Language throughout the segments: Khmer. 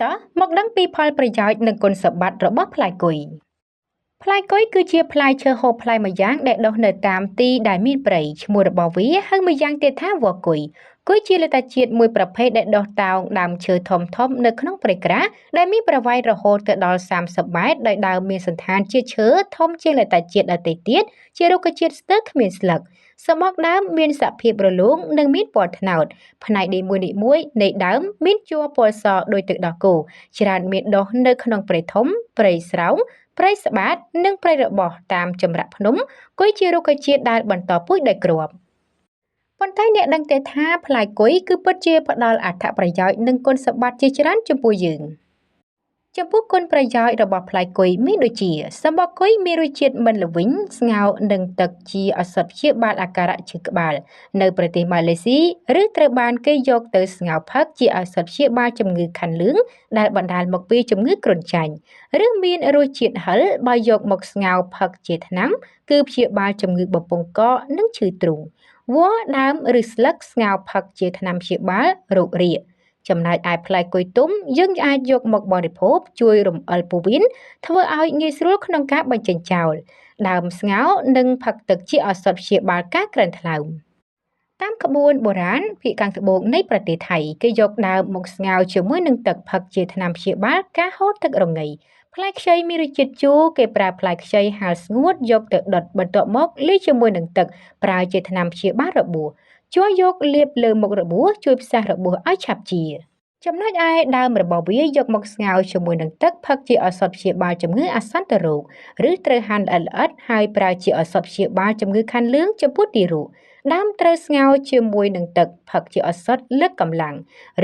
តោះមកដឹងពីផលប្រយោជន៍និងគុណសម្បត្តិរបស់ផ្លែគុយ។ ផ្លែគុយគឺជាផ្លែឈើហូបផ្លែម្យ៉ាងដែលដុះនៅតាមទីដែលមានព្រៃ។ ឈ្មោះរបស់វាហៅម្យ៉ាងទៀតថាវល្លិគុយ។ គុយជាលតាជាតិមួយប្រភេទដែលដុះតោងដើមឈើធំៗនៅក្នុងព្រៃក្រាស់ ដែលមានប្រវែងរហូតទៅដល់30ម៉ែត្រ ដោយដើមមានសណ្ឋានជាឈើធំជាងលតាជាតិដទៃទៀត ជារុក្ខជាតិស្ទើរគ្មានស្លឹក។ សំបកដើមមានសភាពរលោងនិងមានពណ៌ត្នោត។ ផ្នែកនីមួយៗនៃដើមមានជ័រពណ៌សដូចទឹកដោះគោ ច្រើនមានដុះនៅក្នុងព្រៃធំ ព្រៃស្រោង ព្រៃស្បាត និងព្រៃរបោះតាមចម្រាក់ភ្នំ។ គុយជារុក្ខជាតិដែលបន្តពូជដោយគ្រាប់។ ប៉ុន្តែអ្នកដឹងទេថាផ្លែគុយគឺពិតជាផ្ដល់អត្ថប្រយោជន៍និងគុណសម្បត្តិជាច្រើនចំពោះយើង? ចំពោះគុណប្រយោជន៍របស់ផ្លែគុយមានដូចជា សម្បកគុយមានរសជាតិមិនល្វីង ស្ងោរនឹងទឹកជាឱសថព្យាបាលអាការៈឈឺក្បាលនៅប្រទេសម៉ាឡេស៊ី ឬត្រូវបានគេយកទៅស្ងោរផឹកជាឱសថព្យាបាលជំងឺខាន់លឿងដែលបណ្ដាលមកពីជំងឺគ្រុនចាញ់ ឬមានរសជាតិហឹរ បើយកមកស្ងោរផឹកជាថ្នាំគឺព្យាបាលជំងឺបំពង់កនិងឈឺទ្រូង។ វល្លិ ដើម ឬស្លឹកស្ងោរផឹកជាថ្នាំព្យាបាលរោគរាគ។ ចំណែកឯផ្លែគុយទុំយើងអាចយកមកបរិភោគជួយរំអិលពោះវៀន ធ្វើឲ្យងាយស្រួលក្នុងការបញ្ចេញចោល។ ដើមស្ងោរនិងផឹកទឹកជាឱសថព្យាបាលការក្រិនថ្លើម។ តាមក្បួនបុរាណភាគខាងត្បូងនៃប្រទេសថៃ គេយកដើមមកស្ងោរជាមួយនឹងទឹកផឹកជាថ្នាំព្យាបាលការហូរទឹករងៃ។ ផ្លែខ្ចីមានរសជាតិជូរ គេប្រើផ្លែខ្ចីហាលស្ងួតយកទៅដុត បន្ទាប់មកលាយជាមួយនឹងទឹក ប្រើជាថ្នាំព្យាបាលរបួស។ ជ័រយកលាបលើមុខរបួសជួយផ្សះរបួសឲ្យឆាប់ជា។ ចំណែកឯដើមរបស់វាយកមកស្ងោរជាមួយនឹងទឹកផឹកជាឱសថព្យាបាលជំងឺអាសន្នរោគ ឬត្រូវហាន់ល្អិតៗហើយប្រើជាឱសថព្យាបាលជំងឺខាន់លឿងចំពោះទារក។ ដើមត្រូវស្ងោរជាមួយនឹងទឹកផឹកជាឱសថលើកកម្លាំង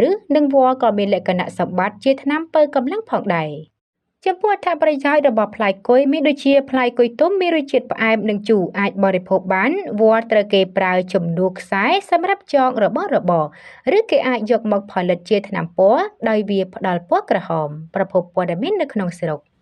ឬនឹងវល្លិក៏មានលក្ខណៈសម្បត្តិជាថ្នាំប៉ូវកម្លាំងផងដែរ។ ចំពោះអត្ថប្រយោជន៍របស់ផ្លែគុយមានដូចជា ផ្លែគុយទុំមានរសជាតិផ្អែមនិងជូរអាចបរិភោគបាន វល្លិត្រូវគេប្រើជំនួសខ្សែសម្រាប់ចងរបស់របរ ឬគេអាចយកមកផលិតជាថ្នាំពណ៌ដោយវាផ្ដល់ពណ៌ក្រហម។ ប្រភពព័ត៌មាននៅក្នុងស្រុក។